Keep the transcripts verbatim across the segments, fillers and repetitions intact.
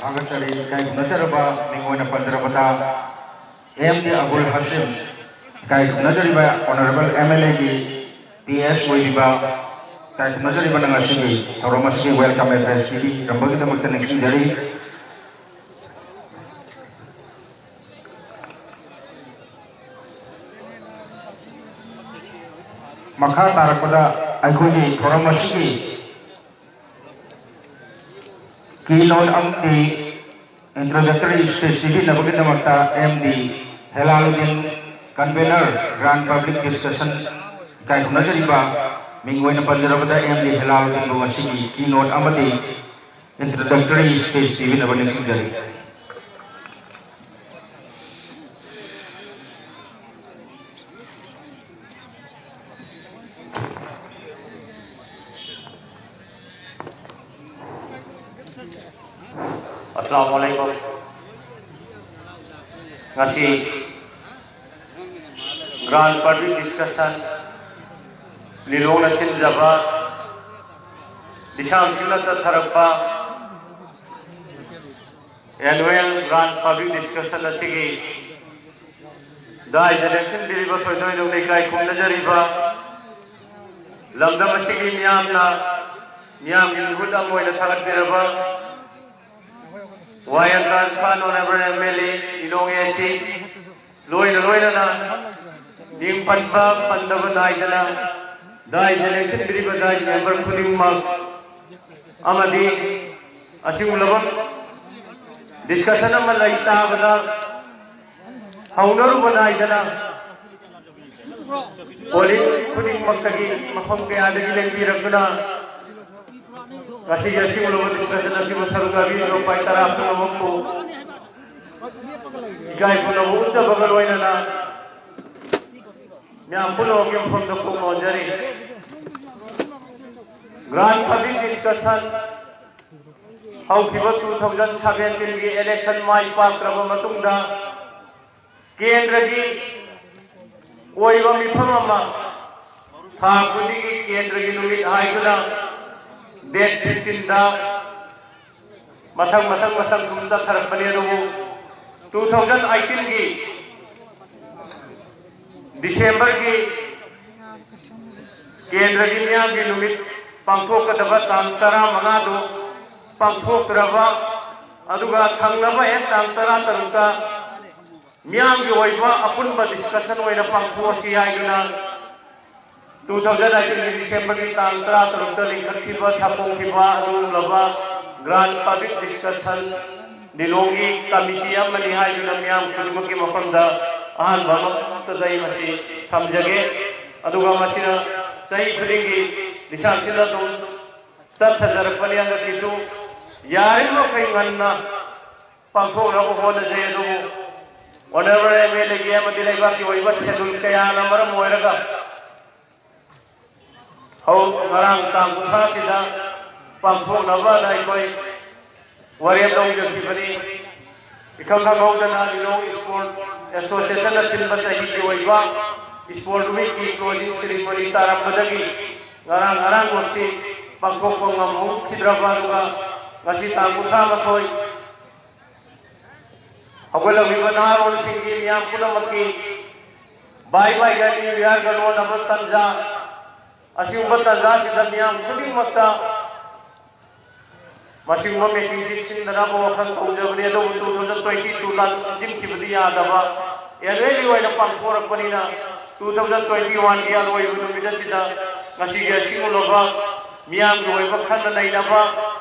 ꯊꯥꯒꯠꯆꯔꯤ꯫ ꯏꯀꯥꯏ ꯈꯨꯝꯅꯖꯔꯕ ꯃꯤꯡ ꯑꯣꯏꯅ ꯄꯟꯖꯔꯕꯗ ꯑꯦꯝ ꯗꯤ ꯑꯕꯨꯜ ꯍꯥꯁꯤꯝ, ꯏꯀꯥꯏ ꯈꯨꯝꯅꯖꯔꯤꯕ ꯑꯣꯅꯔꯦꯕꯜ ꯑꯦꯝ ꯑꯦꯜ ꯑꯦꯒꯤ ꯄꯤ ꯑꯦꯁ ꯑꯣꯏꯔꯤꯕ, ꯏꯀꯥꯏ ꯈꯨꯝꯅꯖꯔꯤꯕ ꯅꯪ ꯑꯁꯤꯒꯤ ꯊꯧꯔꯝ ꯑꯁꯤꯒꯤ ꯋꯦꯜꯀꯝ ꯑꯦꯗ꯭ꯔꯦꯁ ꯄꯤꯕꯤꯔꯝꯕꯒꯤꯗꯃꯛꯇ ꯅꯤꯡꯁꯤꯡꯖꯔꯤ꯫ ꯃꯈꯥ ꯇꯥꯔꯛꯄꯗ ꯑꯩꯈꯣꯏꯒꯤ ꯊꯧꯔꯝ ꯑꯁꯤꯒꯤ ꯀꯤ ꯅꯣꯠ ꯑꯃꯗꯤ ꯏꯟꯇ꯭ꯔꯣꯗꯛꯇꯔꯤ ꯁ꯭ꯄꯤꯆ ꯄꯤꯕꯤꯅꯕꯒꯤꯗꯃꯛꯇ ꯑꯦꯝ ꯗꯤ ꯍꯦꯂꯥꯂꯨꯗꯤꯟ, ꯀꯟꯚꯦꯅꯔ, ꯒ꯭ꯔꯥꯟ ꯄꯕ꯭ꯂꯤꯛ ꯗꯤꯁꯀꯁꯟ, ꯏꯀꯥꯏ ꯈꯨꯝꯅꯖꯔꯤꯕ ꯃꯤꯡ ꯑꯣꯏꯅ ꯄꯟꯖꯔꯕꯗ ꯑꯦꯝ ꯗꯤ ꯍꯦꯂꯥꯂꯨꯗꯤꯟꯕꯨ ꯉꯁꯤꯒꯤ ꯀꯤ ꯅꯣꯠ ꯑꯃꯗꯤ ꯏꯟꯇ꯭ꯔꯣꯗꯛꯇꯔꯤ ꯁ꯭ꯄꯤꯆ ꯄꯤꯕꯤꯅꯕ ꯅꯤꯡꯁꯤꯡꯖꯔꯤ꯫ ꯑꯁꯂꯥꯃꯨ ꯑꯂꯥꯏꯀꯨꯝ꯫ ꯉꯁꯤ ꯒ꯭ꯔꯥꯟ ꯄꯕ꯭ꯂꯤꯛ ꯗꯤꯁꯀꯁꯟ ꯂꯤꯂꯣꯡꯅ ꯁꯤꯟꯖꯕ ꯂꯤꯁꯥꯡ ꯁꯤꯠꯅ ꯆꯠꯊꯔꯛꯄ ꯑꯦꯅꯨꯋꯦꯜ ꯒ꯭ꯔꯥꯟ ꯄꯕ꯭ꯂꯤꯛ ꯗꯤꯁꯀꯁꯟ ꯑꯁꯤꯒꯤ ꯗꯥꯏꯗ ꯂꯦꯡꯁꯤꯟꯕꯤꯔꯤꯕ ꯊꯣꯏꯗꯣꯏꯅ ꯂꯩꯀꯥꯏ ꯈꯨꯝꯅꯖꯔꯤꯕ ꯂꯝꯗꯝ ꯑꯁꯤꯒꯤ ꯃꯤꯌꯥꯝꯅ, ꯃꯤꯌꯥꯝꯒꯤ ꯃꯤꯍꯨꯠ ꯑꯃ ꯑꯣꯏꯅ ꯊꯥꯒꯠꯄꯤꯔꯕ ꯋꯥꯌꯦꯜ ꯇꯥꯟ ꯁꯥꯟ ꯑꯣꯅꯔꯦꯕꯜ ꯑꯦꯝ ꯑꯦꯜ ꯑꯦ ꯏꯂꯣꯡ ꯑꯦ ꯁꯤ, ꯂꯣꯏꯅ ꯂꯣꯏꯅꯅ ꯃꯤꯡ ꯄꯟꯕ ꯄꯟꯗꯕ ꯅꯥꯏꯗꯅ ꯗꯥꯏꯗ ꯂꯦꯡꯁꯤꯟꯕꯤꯔꯤꯕ ꯗꯥꯏ ꯃꯦꯝꯕꯔ ꯈꯨꯗꯤꯡꯃꯛ ꯑꯃꯗꯤ ꯑꯁꯤꯒꯨꯝꯂꯕ ꯗꯤꯁꯀꯁꯟ ꯑꯃ ꯂꯩ ꯇꯥꯕꯗ ꯍꯧꯅꯔꯨꯕ ꯅꯥꯏꯗꯅ ꯄꯣꯂꯤꯡ ꯈꯨꯗꯤꯡꯃꯛꯇꯒꯤ ꯃꯐꯝ ꯀꯌꯥꯗꯒꯤ ꯂꯦꯡꯕꯤꯔꯛꯇꯨꯅ ꯉꯁꯤꯒꯤ ꯑꯁꯤꯒꯨꯝꯂꯕ ꯗꯤꯁꯀꯁꯟ ꯑꯁꯤꯕꯨ ꯁꯔꯨꯛ ꯌꯥꯕꯤꯔꯤꯕ ꯄꯥꯏ ꯇꯔꯥ ꯄꯨꯝꯅꯃꯛꯄꯨ ꯏꯀꯥꯏ ꯈꯨꯝꯅꯕ ꯎꯠꯆꯕꯒ ꯂꯣꯏꯅꯅ ꯃꯌꯥꯝ ꯄꯨꯝꯅꯃꯛꯀꯤ ꯃꯐꯝꯗ ꯈꯣꯡ ꯅꯣꯟꯖꯔꯤ꯫ ꯒ꯭ꯔꯥꯟ ꯄꯕ꯭ꯂꯤꯛ ꯗꯤꯁꯀꯁꯟ ꯍꯧꯈꯤꯕ two thousand seventeen ꯒꯤ election ꯃꯥꯏ ꯄꯥꯛꯇ꯭ꯔꯕ ꯃꯇꯨꯡꯗ ꯀꯦꯟꯗ꯭ꯔꯒꯤ ꯑꯣꯏꯕ ꯃꯤꯐꯝ ꯑꯃ ꯊꯥ ꯈꯨꯗꯤꯡꯒꯤ ꯀꯦꯟꯗ꯭ꯔꯒꯤ ꯅꯨꯃꯤꯠ ꯍꯥꯏꯗꯨꯅ date fifteen ꯗ ꯃꯊꯪ ꯃꯊꯪ ꯃꯊꯪ ꯁꯨꯝ ꯆꯠꯊꯔꯛꯄꯅꯤ꯫ ꯑꯗꯨꯕꯨ two thousand eighteen ꯒꯤ December ꯒꯤ ꯀꯦꯟꯗ꯭ꯔꯒꯤ ꯃꯤꯌꯥꯝꯒꯤ ꯅꯨꯃꯤꯠ ꯄꯥꯡꯊꯣꯛꯀꯗꯕ ꯇꯥꯡ ꯇꯔꯥꯃꯉꯥꯗꯨ ꯄꯥꯡꯊꯣꯛꯇ꯭ꯔꯕ, ꯑꯗꯨꯒ ꯊꯪꯅꯕ ꯍꯦꯛ ꯇꯥꯡ ꯇꯔꯥꯇꯔꯨꯛꯇ ꯃꯤꯌꯥꯝꯒꯤ ꯑꯣꯏꯕ ꯑꯄꯨꯟꯕ discussion ꯑꯣꯏꯅ ꯄꯥꯡꯊꯣꯛꯑꯁꯤ ꯍꯥꯏꯗꯨꯅ two thousand eighteen ꯒꯤ December ꯒꯤ ꯇꯥꯡ ꯇꯔꯥꯇꯔꯨꯛꯇ ꯂꯤꯡꯈꯠꯈꯤꯕ, ꯁꯥꯐꯣꯡꯈꯤꯕ ꯑꯗꯨꯒꯨꯝꯂꯕ Grand Public Discussion ꯂꯤꯂꯣꯡꯒꯤ committee ꯑꯃꯅꯤ ꯍꯥꯏꯗꯨꯅ ꯃꯤꯌꯥꯝ ꯈꯨꯗꯤꯡꯃꯛꯀꯤ ꯃꯐꯝꯗ ꯑꯍꯥꯟꯕ ꯑꯃ ꯑꯩ ꯃꯁꯤ ꯊꯝꯖꯒꯦ꯫ ꯑꯗꯨꯒ ꯃꯁꯤꯅ ꯆꯍꯤ ꯈꯨꯗꯤꯡꯒꯤ ꯂꯤꯁꯥꯡꯁꯤꯠꯅ ꯑꯗꯨꯝ ꯆꯠꯊꯖꯔꯛꯄꯅꯤ꯫ ꯍꯟꯗꯛꯀꯤꯁꯨ ꯌꯥꯔꯤꯕ ꯃꯈꯩ ꯉꯟꯅ ꯄꯥꯡꯊꯣꯛꯅꯕ ꯍꯣꯠꯅꯖꯩ꯫ ꯑꯗꯨꯕꯨ Honourable M L A ꯒꯤ ꯑꯃꯗꯤ ꯂꯩꯕꯥꯛꯀꯤ ꯑꯣꯏꯕ schedule ꯀꯌꯥꯅ ꯃꯔꯝ ꯑꯣꯏꯔꯒ ꯍꯧ-, ꯉꯔꯥꯡ ꯇꯥꯡ ꯀꯨꯟꯊ꯭ꯔꯥꯁꯤꯗ ꯄꯥꯡꯊꯣꯛꯅꯕꯅ ꯑꯩꯈꯣꯏ ꯋꯥꯔꯦꯞ ꯂꯧꯖꯈꯤꯕꯅꯤ꯫ ꯏꯈꯪ ꯈꯪꯍꯧꯗꯅ ꯂꯤꯂꯣꯡ Sport Association ꯅ ꯁꯤꯟꯕ ꯆꯍꯤꯒꯤ ꯑꯣꯏꯕ Sport Week ꯀꯤ closing ceremony ꯇꯥꯔꯝꯕꯗꯒꯤ ꯉꯔꯥꯡ ꯉꯔꯥꯡꯃꯛꯇꯤ ꯄꯥꯡꯊꯣꯛꯄ ꯉꯝꯍꯧꯈꯤꯗ꯭ꯔꯕ, ꯑꯗꯨꯒ ꯉꯁꯤ ꯇꯥꯡ ꯀꯨꯟꯊ꯭ꯔꯥ ꯃꯥꯊꯣꯏ ꯍꯧꯒꯠꯂꯛꯂꯤꯕ ꯅꯍꯥꯔꯣꯜꯁꯤꯡꯒꯤ ꯃꯤꯌꯥꯝ ꯄꯨꯝꯅꯃꯛꯀꯤ ꯕꯥꯏ ꯕꯥꯏ ꯒꯥꯔꯤ ꯌꯥꯔꯒ ꯂꯣꯟꯅꯕ ꯇꯟꯖꯥ, ꯑꯁꯤꯒꯨꯝꯕ ꯇꯟꯖꯥꯁꯤꯗ ꯃꯤꯌꯥꯝ ꯈꯨꯗꯤꯡꯃꯛꯇ ꯃꯁꯤꯒꯨꯝꯕ meeting ꯁꯤ ꯁꯤꯟꯗꯅꯕ ꯋꯥꯈꯜ ꯇꯧꯖꯕꯅꯤ꯫ ꯑꯗꯨꯕꯨ two thousand twenty two ꯂꯥꯟꯖꯤꯟꯈꯤꯕꯗꯤ ꯌꯥꯗꯕ, annually ꯑꯣꯏꯅ ꯄꯥꯡꯊꯣꯔꯛꯄꯅꯤꯅ two thousand twenty one ꯒꯤ ꯑꯔꯣꯏꯕ ꯅꯨꯃꯤꯠ ꯑꯁꯤꯗ ꯉꯁꯤꯒꯤ ꯑꯁꯤꯒꯨꯝꯂꯕ ꯃꯤꯌꯥꯝꯒꯤ ꯑꯣꯏꯕ ꯈꯟꯅ ꯅꯩꯅꯕ,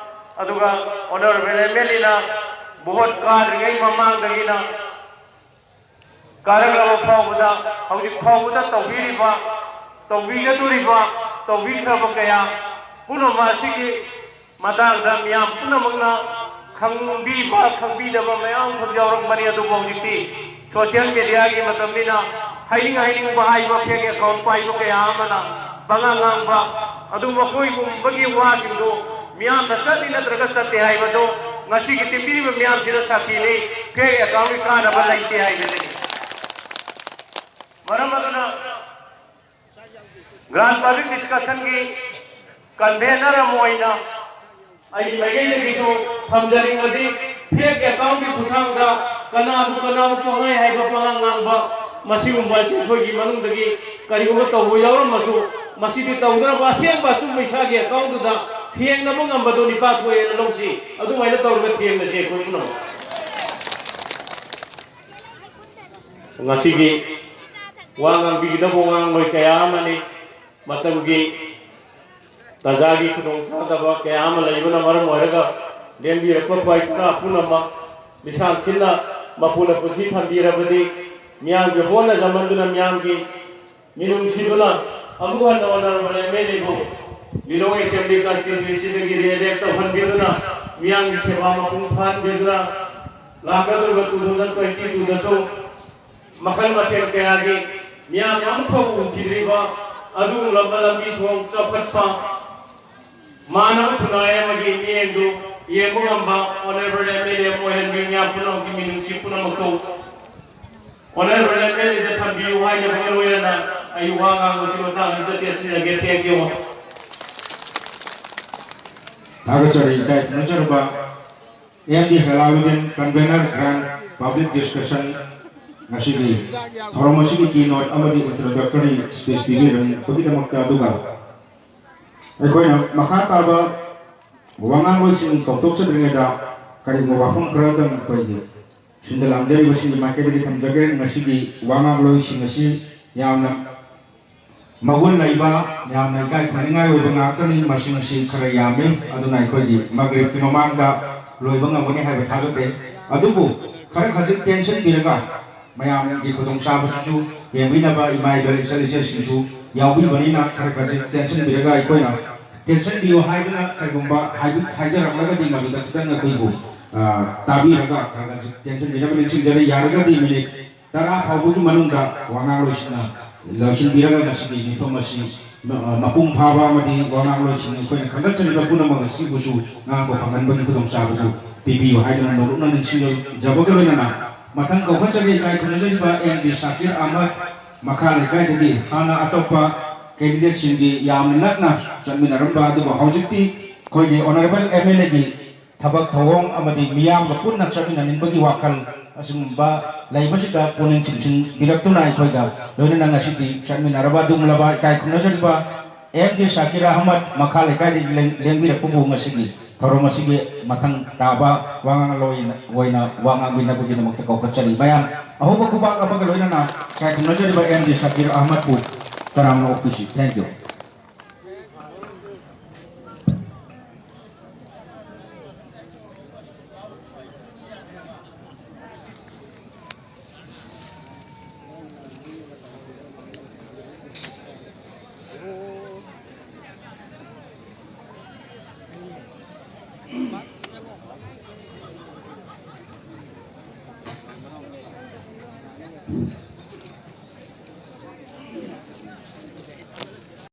ꯑꯗꯨꯒ Honourable M L A ꯅ vote ꯀꯥꯗ꯭ꯔꯤꯉꯩ ꯃꯃꯥꯡꯗꯒꯤꯅ ꯀꯥꯔꯛꯂꯕ ꯐꯥꯎꯕꯗ, ꯍꯧꯖꯤꯛ ꯐꯥꯎꯕꯗ ꯇꯧꯕꯤꯔꯤꯕ, ꯇꯧꯕꯤꯒꯗꯧꯔꯤꯕ, ꯇꯧꯕꯤꯈ꯭ꯔꯕ ꯀꯌꯥ ꯄꯨꯝꯅꯃꯛ ꯑꯁꯤꯒꯤ ꯃꯇꯥꯡꯗ ꯃꯤꯌꯥꯝ ꯄꯨꯝꯅꯃꯛꯅ ꯈꯪꯕꯤꯕ, ꯈꯪꯕꯤꯗꯕ ꯃꯌꯥꯝ ꯑꯃꯈꯛ ꯌꯥꯎꯔꯝꯒꯅꯤ꯫ ꯑꯗꯨꯕꯨ ꯍꯧꯖꯤꯛꯇꯤ social media ꯒꯤ ꯃꯇꯝꯅꯤꯅ ꯍꯥꯏꯅꯤꯡ ꯍꯥꯏꯅꯤꯡꯕ ꯍꯥꯏꯕ, fake account ꯄꯥꯏꯕ ꯀꯌꯥ ꯑꯃꯅ ꯄꯉꯥꯡ ꯉꯥꯡꯕ, ꯑꯗꯨ ꯃꯈꯣꯏꯒꯨꯝꯕꯒꯤ ꯋꯥꯁꯤꯡꯗꯨ ꯃꯤꯌꯥꯝꯅ ꯆꯠꯂꯤ ꯅꯠꯇ꯭ꯔꯒ ꯆꯠꯇꯦ ꯍꯥꯏꯕꯗꯨ ꯉꯁꯤꯒꯤ ꯇꯤꯟꯕꯤꯔꯤꯕ ꯃꯤꯌꯥꯝꯁꯤꯅ ꯁꯥꯈꯤꯅꯤ꯫ Fake account ꯀꯤ ꯀꯥꯟꯅꯕ ꯂꯩꯇꯦ ꯍꯥꯏꯕꯁꯤꯅꯤ꯫ ꯃꯔꯝ ꯑꯗꯨꯅ Grand Public Discussion ꯒꯤ convener ꯑꯃ ꯑꯣꯏꯅ ꯑꯩꯒꯤ ꯃꯥꯏꯀꯩꯗꯒꯤꯁꯨ ꯊꯝꯖꯅꯤꯡꯕꯗꯤ, ꯐꯦꯛ ꯑꯦꯀꯥꯎꯟꯒꯤ ꯈꯨꯠꯊꯥꯡꯗ ꯀꯅꯥꯕꯨ ꯀꯅꯥꯕꯨ ꯄꯪꯍꯥꯏ ꯍꯥꯏꯕ, ꯄꯉꯥꯡ ꯉꯥꯡꯕ, ꯃꯁꯤꯒꯨꯝꯕ ꯑꯁꯤ ꯑꯩꯈꯣꯏꯒꯤ ꯃꯅꯨꯡꯗꯒꯤ ꯀꯔꯤꯒꯨꯝꯕ ꯇꯧꯕ ꯌꯥꯎꯔꯝꯃꯁꯨ, ꯃꯁꯤꯗꯤ ꯇꯧꯗꯅꯕ ꯑꯁꯦꯡꯕ ꯑꯆꯨꯝꯕ ꯏꯁꯥꯒꯤ ꯑꯦꯀꯥꯎꯟꯗꯨꯗ ꯊꯦꯡꯅꯕ ꯉꯝꯕꯗꯨ ꯅꯤꯄꯥ ꯊꯣꯛꯑꯦꯅ ꯂꯧꯁꯤ꯫ ꯑꯗꯨꯃꯥꯏꯅ ꯇꯧꯔꯒ ꯊꯦꯡꯅꯁꯤ ꯑꯩꯈꯣꯏ ꯄꯨꯝꯅꯃꯛ꯫ ꯉꯁꯤꯒꯤ ꯋꯥ ꯉꯥꯡꯕꯤꯒꯗꯕ ꯋꯥ ꯉꯥꯡꯂꯣꯏ ꯀꯌꯥ ꯑꯃꯅꯤ꯫ ꯃꯇꯝꯒꯤ ꯇꯥꯟꯖꯥꯒꯤ ꯈꯨꯗꯣꯡꯆꯥꯗꯕ ꯀꯌꯥ ꯑꯃ ꯂꯩꯕꯅ ꯃꯔꯝ ꯑꯣꯏꯔꯒ ꯂꯦꯡꯕꯤꯔꯛꯄ ꯄꯥꯏ ꯇꯔꯥ ꯄꯨꯝꯅꯃꯛ ꯂꯤꯁꯥꯡ ꯁꯤꯟꯅ ꯃꯄꯨꯅ ꯄꯨꯟꯁꯤ ꯊꯝꯕꯤꯔꯕꯗꯤ, ꯃꯤꯌꯥꯝꯒꯤ ꯍꯣꯠꯅꯖꯃꯟꯗꯨꯅ ꯃꯤꯌꯥꯝꯒꯤ ꯃꯤꯅꯨꯡꯁꯤꯗꯨꯅ ꯑꯃꯨꯛ ꯍꯟꯅ ꯑꯣꯅꯔꯕꯜ ꯑꯦꯝ ꯑꯦꯜ ꯑꯦꯕꯨ ꯂꯤꯂꯣꯡ ꯑꯦꯁꯦꯝꯕ꯭ꯂꯤ ꯀꯟꯁꯇꯤꯇ꯭ꯋꯦꯟꯁꯤꯗꯒꯤ ꯔꯤꯑꯦꯂꯦꯛ ꯇꯧꯍꯟꯕꯤꯗꯨꯅ, ꯃꯤꯌꯥꯝꯒꯤ ꯁꯦꯕꯥ ꯃꯄꯨꯡ ꯐꯥꯍꯟꯕꯤꯗꯨꯅ, ꯂꯥꯛꯀꯗꯧꯔꯤꯕ ꯇꯨ ꯊꯥꯎꯖꯟ ꯇ꯭ꯋꯦꯟꯇꯤ ꯇꯨꯗꯁꯨ ꯃꯈꯜ ꯃꯊꯦꯜ ꯀꯌꯥꯒꯤ ꯃꯤꯌꯥꯝꯅ ꯑꯃꯨꯛꯐꯥꯎ ꯎꯈꯤꯗ꯭ꯔꯤꯕ ꯑꯗꯨꯒꯨꯝꯂꯕ ꯂꯝꯕꯤ ꯊꯣꯡ ꯆꯥꯎꯈꯠꯄ, ꯃꯥꯅꯕ ꯈꯨꯟꯅꯥꯏ ꯑꯃꯒꯤ ꯃꯤꯠꯌꯦꯡꯗꯨ ꯌꯦꯡꯕ ꯉꯝꯕ ꯑꯣꯅꯔꯦꯕꯜ ꯑꯦꯝ ꯑꯦꯜ ꯑꯦ ꯑꯃ ꯑꯣꯏꯍꯟꯕꯤꯌꯨ꯫ ꯃꯤꯌꯥꯝ ꯄꯨꯝꯅꯃꯛꯀꯤ ꯃꯤꯅꯨꯡꯁꯤ ꯄꯨꯝꯅꯃꯛꯇꯨ ꯑꯣꯅꯔꯦꯕꯜ ꯑꯦꯝ ꯑꯦꯜ ꯑꯦꯗ ꯊꯝꯕꯤꯌꯨ ꯍꯥꯏꯅꯕꯒ ꯂꯣꯏꯅꯅ ꯑꯩ ꯋꯥ ꯉꯥꯡꯕꯁꯤ ꯃꯇꯥꯡ ꯑꯁꯤꯗ ꯇꯦꯟꯁꯤꯟꯖꯒꯦ꯫ Thank you꯫ ꯊꯥꯒꯠꯆꯔꯤ ꯏꯀꯥꯏ ꯈꯨꯝꯅꯖꯔꯕ M D Helaluddin, convener grand public discussion, ꯉꯁꯤꯒꯤ ꯊꯧꯔꯝ ꯑꯁꯤꯒꯤ keynote ꯑꯃꯗꯤ introductory speech ꯄꯤꯕꯤꯔꯛꯄꯒꯤꯗꯃꯛꯇ꯫ ꯑꯗꯨꯒ ꯑꯩꯈꯣꯏꯅ ꯃꯈꯥ ꯇꯥꯕ ꯋꯥꯉꯥꯡꯂꯣꯏꯁꯤꯡ ꯀꯧꯊꯣꯛꯆꯗ꯭ꯔꯤꯉꯩꯗ ꯀꯔꯤꯒꯨꯝꯕ ꯋꯥꯐꯝ ꯈꯔꯗꯪ ꯑꯩꯈꯣꯏꯒꯤ ꯁꯤꯟꯗ ꯂꯥꯡꯖꯔꯤꯕꯁꯤꯡꯒꯤ ꯃꯥꯏꯀꯩꯗꯒꯤ ꯊꯝꯖꯒꯦ꯫ ꯉꯁꯤꯒꯤ ꯋꯥꯉꯥꯡꯂꯣꯏꯁꯤꯡ ꯑꯁꯤ ꯌꯥꯝꯅ ꯃꯒꯨꯟ ꯂꯩꯕ, ꯌꯥꯝꯅ ꯏꯀꯥꯏ ꯈꯨꯝꯅꯤꯡꯉꯥꯏ ꯑꯣꯏꯕ ꯉꯥꯛꯇꯅꯤ꯫ ꯃꯁꯤꯡ ꯑꯁꯤ ꯈꯔ ꯌꯥꯝꯃꯤ, ꯑꯗꯨꯅ ꯑꯩꯈꯣꯏꯒꯤ ꯃꯒ꯭ꯔꯤꯕꯀꯤ ꯃꯃꯥꯡꯗ ꯂꯣꯏꯕ ꯉꯝꯒꯅꯤ ꯍꯥꯏꯕ ꯊꯥꯖꯗꯦ꯫ ꯑꯗꯨꯕꯨ ꯈꯔ ꯈꯖꯤꯛ ꯇꯦꯟꯁꯤꯟꯕꯤꯔꯒ ꯃꯌꯥꯝꯒꯤ ꯈꯨꯗꯣꯡꯆꯥꯕꯁꯤꯁꯨ ꯌꯦꯡꯕꯤꯅꯕ ꯏꯃꯥ ꯏꯕꯦꯜ ꯏꯆꯜ ꯏꯆꯦꯁꯤꯡꯁꯨ ꯌꯥꯎꯕꯤꯕꯅꯤꯅ ꯈꯔ ꯈꯖꯤꯛ ꯇꯦꯟꯁꯤꯟꯕꯤꯔꯒ ꯑꯩꯈꯣꯏꯅ ꯇꯦꯟꯁꯤꯟꯕꯤꯌꯨ ꯍꯥꯏꯗꯨꯅ ꯀꯔꯤꯒꯨꯝꯕ ꯍꯥꯏꯕꯤ-, ꯍꯥꯏꯖꯔꯛꯂꯒꯗꯤ ꯃꯗꯨꯗ ꯈꯤꯇꯪ ꯑꯩꯈꯣꯏꯕꯨ, ꯑ, ꯇꯥꯕꯤꯔꯒ ꯈꯔ ꯈꯖꯤꯛ ꯇꯦꯟꯁꯤꯟꯕꯤꯅꯕ ꯅꯤꯡꯁꯤꯡꯖꯔꯤ꯫ ꯌꯥꯔꯒꯗꯤ ꯃꯤꯅꯤꯠ ꯇꯔꯥ ꯐꯥꯎꯕꯒꯤ ꯃꯅꯨꯡꯗ ꯋꯥꯉꯥꯡꯂꯣꯏꯁꯤꯡꯅ ꯂꯣꯏꯁꯤꯟꯕꯤꯔꯒ ꯉꯁꯤꯒꯤ ꯃꯤꯐꯝ ꯑꯁꯤ ꯃ-, ꯃꯄꯨꯡ ꯐꯥꯕ ꯑꯃꯗꯤ ꯋꯥꯉꯥꯡꯂꯣꯏꯁꯤꯡ ꯑꯩꯈꯣꯏꯅ ꯈꯟꯒꯠꯆꯔꯤꯕ ꯄꯨꯝꯅꯃꯛ ꯑꯁꯤꯕꯨꯁꯨ ꯉꯥꯡꯕ ꯐꯪꯍꯟꯕꯒꯤ ꯈꯨꯗꯣꯡꯆꯥꯕꯗꯨ ꯄꯤꯕꯤꯌꯨ ꯍꯥꯏꯗꯨꯅ ꯅꯧꯂꯨꯛꯅ ꯅꯤꯡꯁꯤꯡꯖꯕꯒ ꯂꯣꯏꯅꯅ ꯃꯊꯪ ꯀꯧꯈꯠꯆꯒꯦ ꯏꯀꯥꯏ ꯈꯨꯝꯅꯖꯔꯤꯕ ꯑꯦꯝ ꯗꯤ ꯁꯥꯀꯤꯔ ꯑꯍꯃꯗ, ꯃꯈꯥ ꯂꯩꯀꯥꯏꯗꯒꯤ꯫ ꯍꯥꯟꯅ ꯑꯇꯣꯞꯄ candidateꯁꯤꯡꯒꯤ ꯌꯥꯝꯅ ꯅꯛꯅ ꯆꯠꯃꯤꯟꯅꯔꯝꯕ ꯑꯗꯨꯕꯨ ꯍꯧꯖꯤꯛꯇꯤ ꯑꯩꯈꯣꯏꯒꯤ ꯑꯣꯅꯔꯦꯕꯜ ꯑꯦꯝ ꯑꯦꯜ ꯑꯦꯒꯤ ꯊꯕꯛ ꯊꯧꯑꯣꯡ ꯑꯃꯗꯤ ꯃꯤꯌꯥꯝꯒ ꯄꯨꯟꯅ ꯆꯠꯃꯤꯟꯅꯅꯤꯡꯕꯒꯤ ꯋꯥꯈꯜ ꯑꯁꯤꯒꯨꯝꯕ ꯂꯩꯕꯁꯤꯗ ꯄꯨꯛꯅꯤꯡ ꯆꯤꯡꯁꯤꯟꯕꯤꯔꯛꯇꯨꯅ ꯑꯩꯈꯣꯏꯒ ꯂꯣꯏꯅꯅ ꯉꯁꯤꯗꯤ ꯆꯠꯃꯤꯟꯅꯔꯕ ꯑꯗꯨꯒꯨꯝꯂꯕ ꯏꯀꯥꯏ ꯈꯨꯝꯅꯖꯔꯤꯕ ꯑꯦꯝ ꯗꯤ ꯁꯥꯀꯤꯔ ꯑꯍꯃꯗ ꯃꯈꯥ ꯂꯩꯀꯥꯏꯗꯒꯤ ꯂꯦꯡ-, ꯂꯦꯡꯕꯤꯔꯛꯄꯕꯨ ꯉꯁꯤꯒꯤ ꯊꯧꯔꯝ ꯑꯁꯤꯒꯤ ꯃꯊꯪ ꯇꯥꯕ ꯋꯥꯉꯥꯡꯂꯣꯏ ꯑꯣꯏꯅ ꯋꯥ ꯉꯥꯡꯕꯤꯅꯕꯒꯤꯗꯃꯛꯇ ꯀꯧꯈꯠꯆꯔꯤ꯫ ꯃꯌꯥꯝ ꯑꯍꯧꯕ ꯈꯨꯕꯥꯛ ꯑꯃꯒ ꯂꯣꯏꯅꯅ ꯏꯀꯥꯏ ꯈꯨꯝꯅꯖꯔꯤꯕ ꯑꯦꯝ ꯗꯤ ꯁꯥꯀꯤꯔ ꯑꯍꯃꯗꯄꯨ ꯇꯔꯥꯝꯅ ꯑꯣꯛꯄꯤꯁꯤ꯫ Thank you꯫